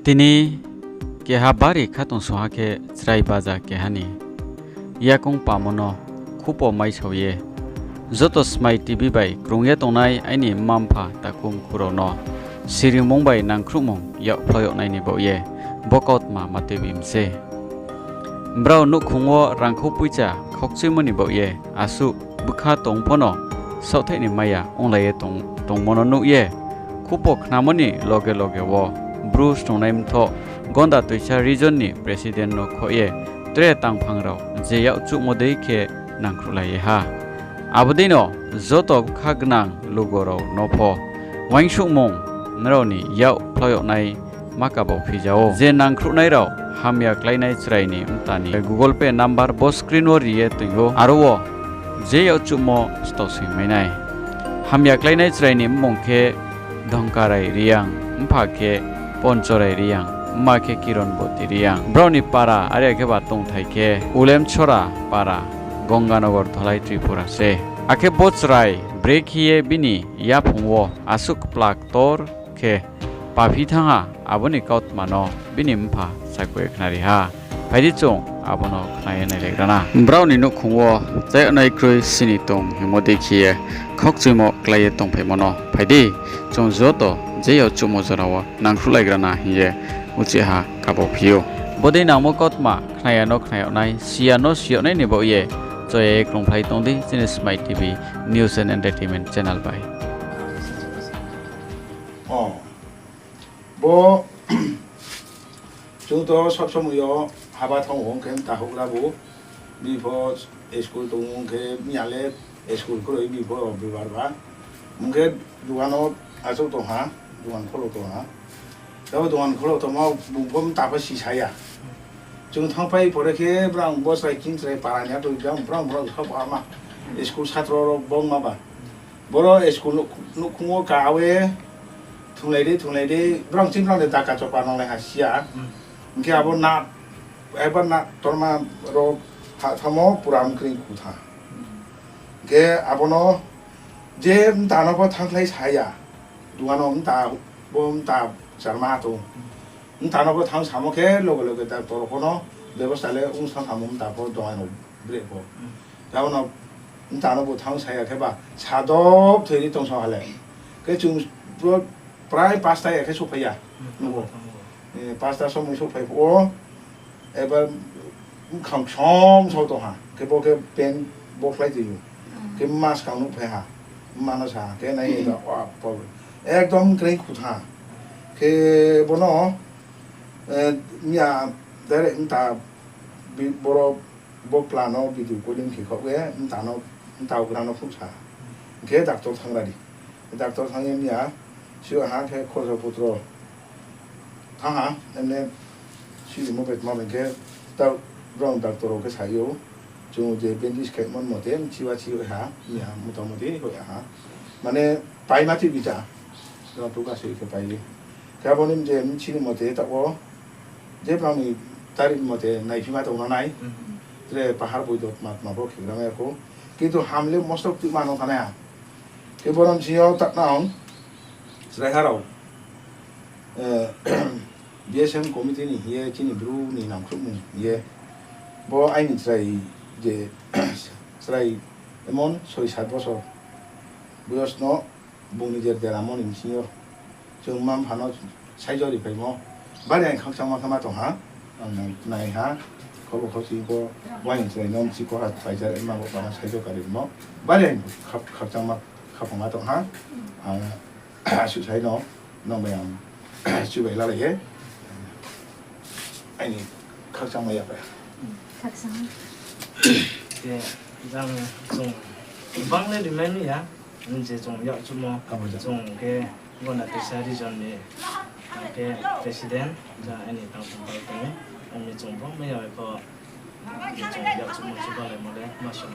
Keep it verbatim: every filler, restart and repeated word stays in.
Tini keha bari khatungsung ha khe chrai baja keha ni yakoung pamo no khupo maisao ye, joto Smai TV bai krung ye tongnai aini mma-mpha takhu mkhu rao no sirimung bai nangkhruhmung yak phlai yag nai ni baoh ye bo kautma ma tuibi mi se. Brao nouhkhong wo rangkhou poicha khaukchuimo ni baoh ye asuh bkha tong pho no saohthaih ni maya onglai ye tong, tongmo no nuh ye, khupo khnamo ni loge loge wo Bru snungnai mthoh Gonda Toisa region ni president no khoh ye tre tangphang rao je yak chuhmo dei khe nangkhruhlai ye ha. Abo dei no joto bkha gnang lugo rao no pho uaingsouhmung nrao ni yak phlai yag nai ma kabo phija ou. Je nangkhruhnai rao hamya kláinai chrai ni mta ni Google Pay number bo screen wo ri ye toing ou, aro wo je yak chuhmo stosing mai nai. Hamya kláinai chrai ni mmung khe Dhongkarai Reang, mpha khe Ponchorai Reang, mma khe Kironboti Reang. Brao ni para are khe ba tongthai khe Ulemchora para, Gonganagar, Dholai, Tripura se. Akhe bo chrai brekhe ye bini yaphung wo asuh kpla ktor khe paphi thanng ha, abo ni kautma no bini mpha sako ye khnari ha. Phai di chung abo no khna ye nailaigra na. Brao ni nouhkhong wo chayag nai kroi sini tong hingmo dei khe ye khaukchuimo klái ye tongphaimo no phai di, chung joto je yak chuhmo jora wo nangkhruhlaigra na hing ye uchih ha kabo phi ou. Bodei nangmo kautma khna ya no khna yag nai, si ya no si yag nai ni baoh ye choya ye krungphlai tong di chini Smai TV News and Entertainment channel bai. Bo chung to sob somoi yo haba thanng ou, hing khe mta houhgra bu, bini pho school tong ou, hing khe miya le school kroi, bini pho bibar ba. Hing khe dukan wo achouh tong ha, dukan kholo tong ha. Tabo dukan kholo tongmo bung pho mta pho si sa ya. Chung thanngpai pore khe brang bo chrai ching chrai para ni abo brang brang brang sab ama school satro rao bongma ba. Boro school nouh-, nouhkhong wo ka ye thunglai di, thunglai di, brang ching brang de daka chopa nanglai ha si ya. Hing khe abo na, eba na torma rao ha thanngmo pura mkring khu tha. Hing khe abo no je mta no pho thanngkhlai sa ya. Dukan no mta, bo mta charma tong. Mta no pho thanng samo khe loge loge doctor rao pho no bebosta le ong sa samo mta pho dongai no bre pho. Abo no mta no bo thanng sa ya khe ba sadop thoi ri tong sa ha le. Khe chung prai pasta ya khe souhphai ya. Nugo. Pasta somoi souhphai phuh wo. Eba bkhang ksom sao tong ha. Khe bo khe pant bo khlai tong ou. Khe mma skang nuhphai ha. Mma no sa ha. Khe nai nai ba, ekdom kring khu tha. Khe bo no, miya direct mta boro bo kla no video calling khe khaoh ye mta no, mta houhgra no phnuh sa ha. Hing khe doctor thanng ra di. Doctor thanng ye miya, si ha khe khorsa putro thanng ha, emne si mo betma bai khe, brao doctor rao khe sa ou, chung je bandage khe mon mote, mchiba chi ha, miya motamoti hoih ha. Mane, paima ti bicha, doctor ka soi khe pai ye. Khe abo ni je mchini mote taoh wo, je brao ni tari mote naiphima tong no nai, tre pahar boido tma tma pho khegra mai ya khou. Kintu ham le mosto tuima no thanai ha. Khe boro bsing yo takna ang chraiha rao, BSM committee ni hing ye chini Bru ni nangkhruhmung hing ye, bo aini chrai je, chrai emon soi sat bosor boyos no bung ni je deramo ni bsing yo chung mma mpha no saijo ri phaimo, bari ang khakchangma khe ma tong ha, ang nai ha, khobo khochi bo, bo aini chrai no mchi ko ha paijar ma bo bana saijo karimo, bari ang khakchangma khaphang ma tong ha, ang asuh sai no, nung bai ang chubai lalai ye, aini khakchangma ya pai. Khe jang chung bang le rimai ya, je chung yakchuhmo, chung khe Gonda Toisa region ni, khe president, jang aini tangphung bai tong ou, ang ni chung bang mai ya bai pho, je chung yakchuhmo chubalaimo le ma song